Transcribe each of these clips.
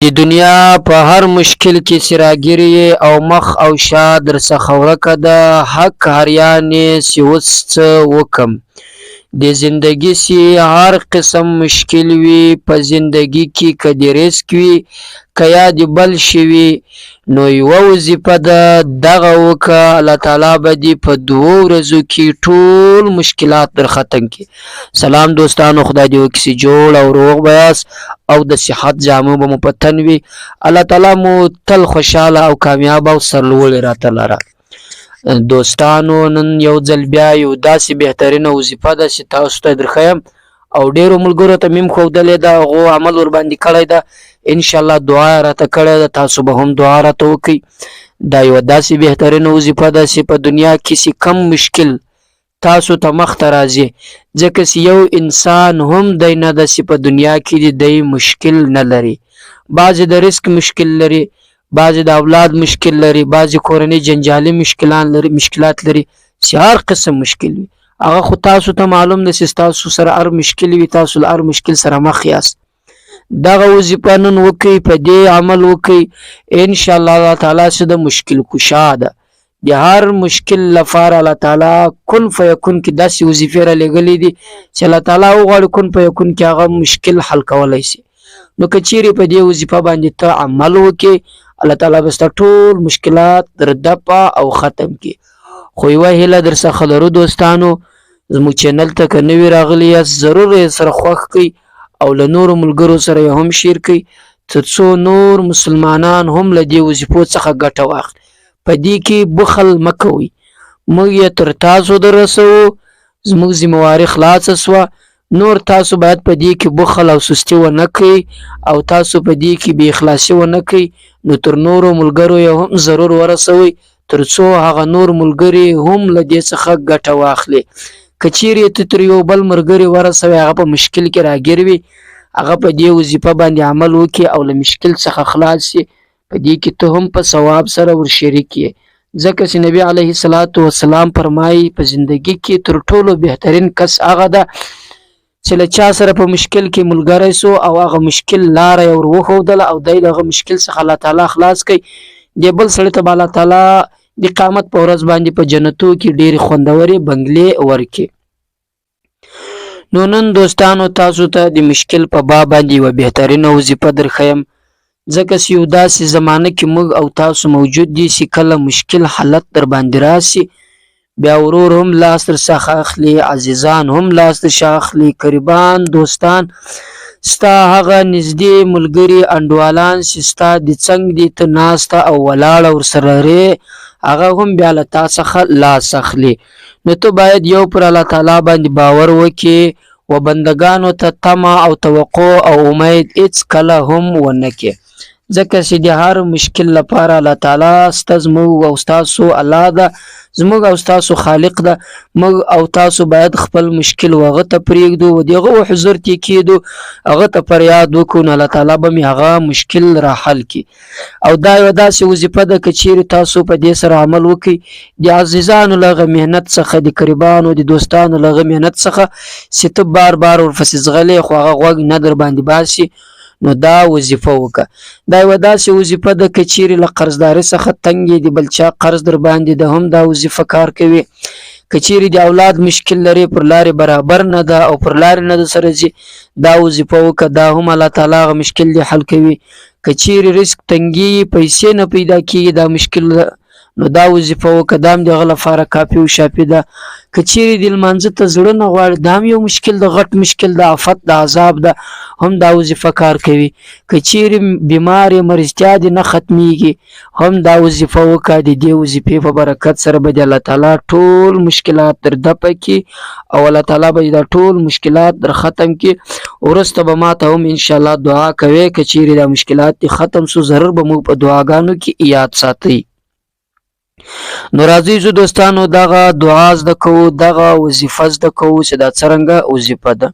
د دنیا په هر مشکل کې چې راګیر یې او مخ او شا درڅخه ورکه ده، حق حریان یې چې اوس څه وکم. د زندګي چې هر قسم مشکل وي، په زندګي کې که د رزق وي که یا د بل شي وي، نو یوه وظیفه ده، دغه وکړه، الله تعالی به دې په دوو ورځو کې ټول مشکلات در ختم کړي. سلام دوستانو، خدای دې وکړي چې جوړ او روغ به یاست او د صحت جامو به مو په تن وي. الله تعالی مو تل خوشحاله او کامیاب او سرلوړي راته لره. دوستانو، نن یو ځل بیا یو داسې بهترینه وظیفه ده چې تاسو ته درښیم او ډیرو ملګرو ته مې هم ښودلې ده، هغو عمل ورباندې کړی ده، انشاءالله دعا یې راته کړې ده، تاسو به هم دعا راته وکړئ. دا یوه داسې بهترینه وظیفه ده چې په دنیا کې چې کم مشکل تاسو ته مخته راځي، ځکه چې یو انسان هم دی نه ده چې په دنیا کې دې دی مشکل نه لري. بعضې د رزق مشکل لري، بعضې د اولاد مشکل لري، بعضې کورنۍ جنجالي مشکلان لري، مشکلات لري، چې هر قسم مشکل وي هغه خو تاسو ته معلوم ده چې ستاسو سره هر مشکل وي، تاسو له هر مشکل سره مخ یاست. دغه وظیفه نن وکړئ، په دې عمل وکړئ، ان شاء الله الله تعالی چې د مشکل کشا ده، د هر مشکل لپاره الله تعالی کن فیکون کې داسې وظیفې را لېږلې دي چې الله تعالی وغواړي کن فیکون کې هغه مشکل حل کولی شي. نو که چیرې په دې وظیفه باندې ته عمل وکړې، الله تعالی به ستا ټول مشکلات در دفع او ختم کړي. خو یوه هیله در څخه لرو دوستانو، زموږ چینل ته که نوي راغلي یاست ضرور یې سره خوښ کړئ او له نورو ملګرو سره یې هم شیر کړئ، تر څو نور مسلمانان هم له دې وظیفو څخه ګټه واخلي. په دې کې بخل مه کوئ، موږ یې تر تاسو در رسوو، زموږ ذمه واري خلاصه شوه، نور تاسو باید په دې کې بخل او سستي ونه کړئ او تاسو په دې کې بې اخلاصي ونه کړئ، نو تر نورو ملګرو یې هم ضرور ورسوئ، تر څو هغه نور ملګري هم له دې څخه ګټه واخلي. که چیرې ته تر یو بل ملګري ورسوې، هغه په مشکل کې راګیر وي، هغه په دې وظیفه باندې عمل وکړي او له مشکل څخه خلاص شي، په دې کې ته هم په ثواب سره ورشریک یې. ځکه چې نبی علیه الصلاة والسلام فرمایي، په زندګي کې تر ټولو بهترین کس هغه ده چې له چا سره په مشکل کې ملګری سو او هغه مشکل لاره یې ور وښودله او دی له هغه مشکل څخه الله تعالی خلاص کړي، دې بل سړي ته به الله تعالی د قیامت په ورځ باندې په جنتو کې ډېرې خوندورې بنګلې ورکړي. نو نن دوستانو تاسو ته د مشکل په باب باندې یوه بهترینه وظیفه درښیم، ځکه چې یو داسې زمانه کې موږ او تاسو موجود دي چې کله مشکل حالت در باندې راسي، بیا ورور هم لاس در څخه اخلي، عزیزان هم لاس در څخه اخلي، قریبان دوستان ستا هغه نږدې ملګري انډوالان چې ستا د څنګ دي، ته ناسته او ولاړه ورسره رې، هغه هم بیا له تا څخه لاس اخلي. نو ته باید یو پر الله تعالی باندې باور وکړې و بندګانو ته تمه او توقع او امید هیڅ کله هم ونه کړې، ځکه چې د هر مشکل لپاره الله تعالی سته، زموږ او ستاسو الله ده، زموږ او ستاسو خالق ده. موږ او تاسو باید خپل مشکل و هغه ته پرېږدو و د هغه و حضور ته کېدو، هغه ته فریاد وکړو، نو الله تعالی به مې هغه مشکل را حل کړي. او دا یوه داسې وظیفه ده که چیرې تاسو په دې سره عمل وکړئ، د عزیزانو له هغه محنت څخه، د قریبانو د دوستانو له هغه محنت څخه چې ته بار بار ورپسې ځغلې خو هغه غوږ نه در باندې باسي، نو دا وظیفه وکړه. دا یوه داسې وظیفه ده که چیرې له قرضداري څخه تنګ یې، د بل چا قرض در باندې ده، هم دا وظیفه کار کوي. که چیرې د اولاد مشکل لرې، پر لارې برابر نه ده او پر لارې نه ده سره ځي، دا وظیفه وکړه، دا هم الله تعالی هغه مشکل دې حل کوي. که چیرې رزق تنګي، پیسې نه پیدا کیږي، دا مشکل ده، نو دا وظیفه وکړه، دا هم د هغه لپاره کافي او شافي ده. که چیرې د لمانځه ته زړه نه غواړي، دا هم یو مشکل ده، غټ مشکل ده، آفت ده، عذاب ده، هم دا وظیفه کار کوي. که چیرې بیمار یې، مرضتیا دې نه ختمیږي، هم دا وظیفه وکړه، د دې وظیفې په برکت سره به د الله تعالی ټول مشکلات در دفع کړي او الله تعالی به دا ټول مشکلات در ختم کړي. وروسته به ما ته هم انشاءالله دعا کوې، که چیرې دا مشکلات دې ختم سو، ضرور به موږ په دعاګانو کې یاد ساتئ. نو راځئ ځو دوستانو، دغه دعا زده کوو، دغه وظیفه زده کوو چې دا څرنګه وظیفه ده.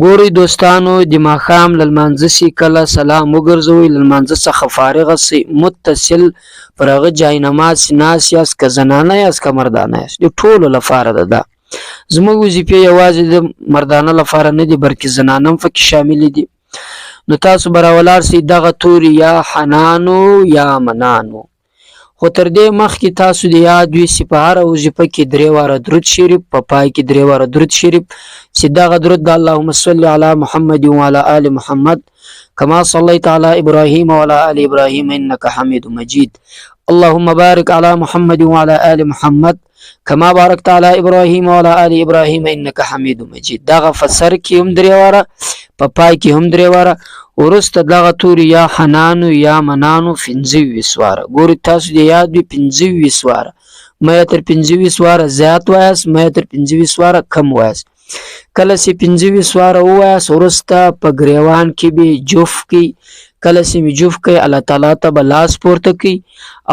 ګورئ دوستانو، د ماښام له لمانځه سي کله سلام وګرځوئ، له لمانځه څخه فارغه سئ، متصل پر هغه جای نماز سي ناست یاست، که زنانه یاست که مردانه یاست، د ټولو لپاره ده. دا زموږ وظیفې یوازې د مردانه لپاره نه دي، بلکې زنانه هم پکې شاملې دي. نو تاسو به راولاړ سئ دغه توري یا حنانو یا منانو. خو تر دې مخکې تاسو دې یاد وي چې په هره وظیفه کې درې واره درود شریف، په پای کې درې واره درود شریف، چې دغه درود د اللهم صل علی محمد وعلى آل محمد كما صليت على ابراهيم وعلى آل ابراهيم انك حميد مجيد، اللهم بارك على محمد وعلى آل محمد كما باركت على ابراهيم وعلى آل ابراهيم انك حميد مجيد. دغه فسر کې هم درې واره، په پای کې هم درې واره، وروسته دغه توري یا حنانو یا منانو 25 واره. ګورئ تاسو دې یاد وي 25 واره، مه تر 25 واره زیات وایاست، مه تر 25 واره کم وایاست. کله چې 25 واره ووایاست، وروسته په ګریوان کې به جوف کوي. کله چې مې جوف کوي، الله تعالی ته به لاس پورته کوي،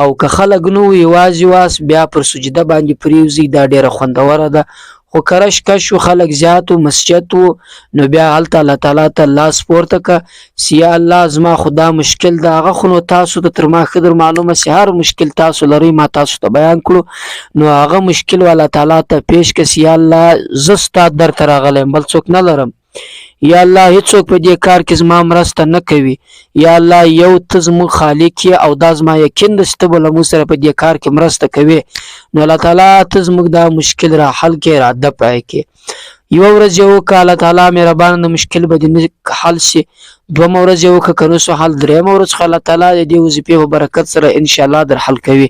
او که خلک نو یوازې واس، بیا پر سجده باندې پریوځي، دا ډېره خوندوره ده. خو که رش کش و، خلک زیات و، مسجد و، نو بیا هلته الله تعالی ته لاس پورته که چې یا الله زما خو دا مشکل ده. هغه خو نو تاسو ته تر ما ښه در معلومه چې هر مشکل تاسو لرئ، ما تاسو ته بیان کړو، نو هغه مشکل الله تعالی ته پیش که چې یا الله زه ستا در ته راغلی یم، بل څوک نه لرم. یا الله هیڅوک په دې کار کې زما مرسته نه کوي. یا الله یو ته زموږ خالق یې، او دا زما یقین ده چې ته به له موږ سره په دې کار کې مرسته کوې، نو الله تعالی ته زموږ دا مشکل را حل کړې، را دفع کړې. یوه ورځ یې وکړه، الله تعالی مهربان د مشکل به دې نه حل شي. دومه ورځ یې وکړه، که نه شو حل، درېیمه ورځ خو الله تعالی د دې وظیفې په برکت سره انشاءالله در حل کوي.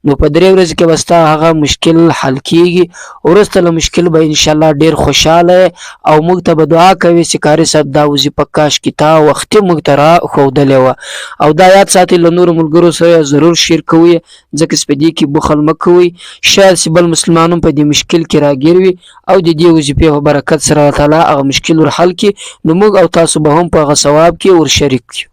نو په درې ورځې کې به ستا هغه مشکل حل کیږي. وروسته له مشکل به انشاءالله ډېر خوشحاله او موږ ته به دعا کوي چې قاري صاحب دا وظیفه کاش کې تا وختي موږ ته را ښودلې وه. او دا یاد ساتئ، له نورو ملګرو سره ضرور شیر کوئ، ځکه چې په دې کې بخل مه کوئ. شاید چې بل مسلمان هم په دې مشکل کې راګیر وي، او د دې وظیفې په برکت سره الله تعالی هغه مشکل ور حل کړي، نو موږ او تاسو به هم په هغه ثواب کې ور شریک یو.